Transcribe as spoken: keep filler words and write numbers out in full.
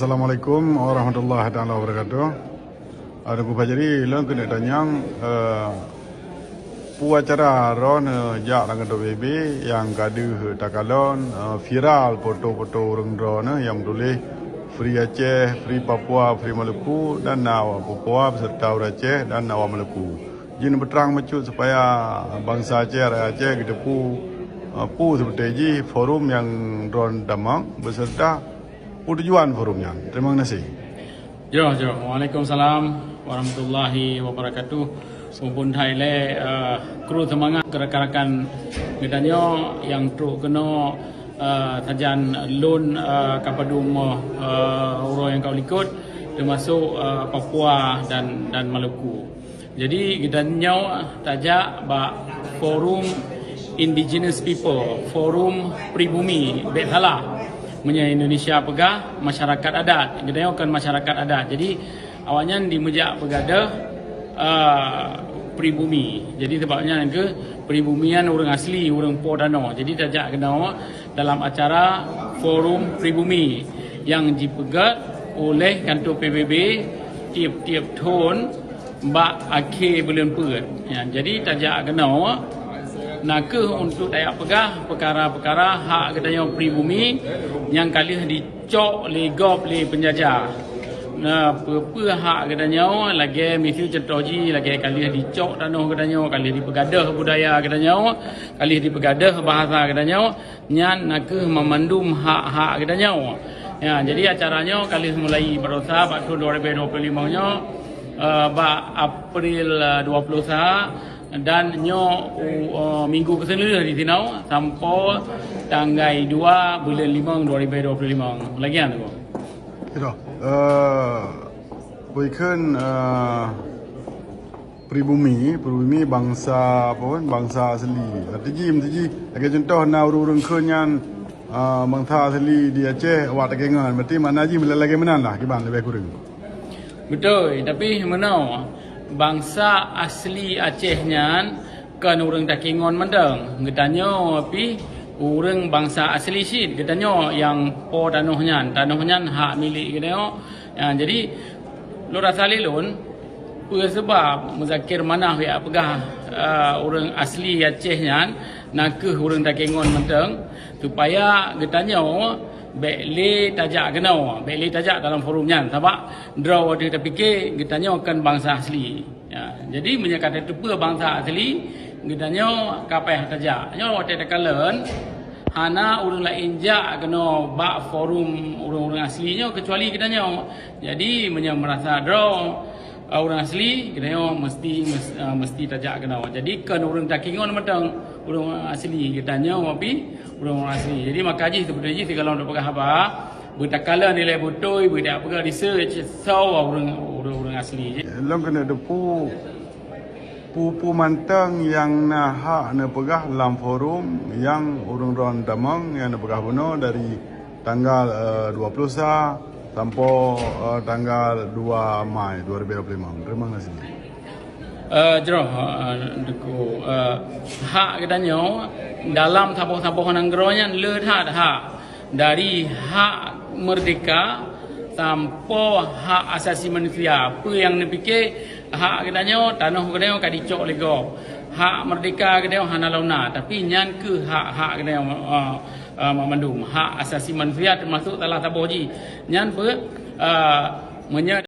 Assalamualaikum warahmatullahi taala wabarakatuh. Ada Teungku Fajri, lôn keuneuk tanyong, eh, peue acara droeneuh jak lam kantor P B B nyang ka deuh takalon, eh, viral foto-foto ureuëng droeneuh nyang meutuléh Free Aceh, Free Papua, Free Maluku dan na awak Papua beserta ureuëng Aceh dan awak Maluku. Jih neupeutrang bacut supaya bansa Aceh, rakyat Aceh geuteupeue, eh, peue seubeuté jih forum nyang droeneuh tamong beserta peue tujuan forum nyan. Terima kasih. Jroh, jroh. Waalaikumsalam warahmatullahi wabarakatuh. Muphom that lé, eh, kru seumangat keu rakan-rakan geutanyoe nyang trok keunoe, eh, sajan lôn, eh, ka padum, eh, uroe nyang ka likot, teumasok, eh, Papua dan, dan Maluku. Jadi, geutanyoe tajak bak Forum Indigenous People, Forum Pribumi, bék salah. Meunyoe Indonesia peugah masyarakat adat, geutanyoe kon masyarakat adat. Jadi, awaknyan dimeujak peugadôh, a, pribumi. Jadi, sabab nyan keuh pribumi nyan ureuëng asli, ureuëng po tanoh. Jadi, tajak keunoe dalam acara Forum Pribumi nyang jipeugét oleh kantor P B B tiep-tiep thon bak akhé buleuen peuet. Ya, jadi tajak keunoe na kheueh untuk tajak peugah peukara-peukara hak geutanyoe pribumi nyang ka lheueh jicok lé gob lé peunjajah. Na peue-peue hak geutanyoe lagée miseue cuntoh jih lagée ka lheueh jicok tanoh geutanyoe, ka lheueh jipeugadôh budaya geutanyoe, ka lheueh jipeugadôh bahasa geutanyoe, nyan na kheueh meumandum hak-hak geutanyoe. Ya, jadi acara nyoe ka lheueh mulai baroesa bak thon dua ribu dua puluh lima nyoe, eh, bak April, eh, dua puluh sa dan nyoe, eh, minggu keuseulheueh di sinoe sampoe tanggai dua buleuen limong dua ribu dua puluh lima. Lagi nyan, Teungku. Itu. Eh, bukon, eh, pribumi, pribumi bansa apa pun, bansa asli. Arti jih, meusti jih, lagée cuntoh na ureuëng-ureuëng kheun nyan, ah, bansa asli di Aceh, awak takengon. Berarti makna jih lagée meunan lah, kiban lebih kurang. Beutôi, tapi meunoe, bansa asli Aceh nyan kon ureuëng takengon mantong. Geutanyoe pih ureuëng bansa asli cit. Geutanyoe nyang po tanoh nyan, tanoh nyan hak milék geutanyoe. Ya, jadi, lôn rasa lé lôn, peue seubab Muzakir Manaf jak peugah, eh, ureuëng asli Aceh nyan na kheueh ureuëng takengon mantong, supaya geutanyoe bék lé tajak keunoe, bék lé tajak dalam forum nyan. Sabab droe watée tapike geutanyoe kon bansa asli. Ya, jadi meunyoe ka tateupeue bansa asli, geutanyoe ka payah tajak. Nyoe watée takalon, hana ureuëng laén jak keunoe bak forum ureuëng-ureuëng asli nyoe keucuali geutanyoe. Jadi meunyoe meurasa droe, eh, ureuëng asli, geutanyoe meusti, mes-, eh, meusti tajak keunoe. Jadi kon ureuëng takengon mantong ureuëng asli, geutanyoe pih ureuëng-ureuëng asli. Jadi maka jih teupeue jih sigohlom tapeugah haba, beutakalon ilée beutôi, beuta peugah research, soe ureuëng, ureuëng, ureuëng asli. Lôn keuneuk teupeue peue-peue mantong nyang na hak neupeugah lam forum nyang ureuëng droen tamong nyang neupeugah bunoe dari tanggal, eh, dua puluh sa sampoe, eh, tanggal dua Mai dua ribu dua puluh lima. Terima kasih. Eh, jroh, eh, Teungku, eh, hak geutanyoe dalam saboh-saboh nanggroe nyan le that hak. Dari hak meurdehka sampoe hak asasi manusia. Peue nyang neupike hak geutanyoe, tanoh geutanyoe ka jicok lé gob. Hak meurdehka geutanyoe hana lom na, tapi nyan kheueh hak-hak geutanyoe, eh, eh, mandum. Hak asasi manusia teumasok salah saboh jih. Nyan peue, eh, meunyoe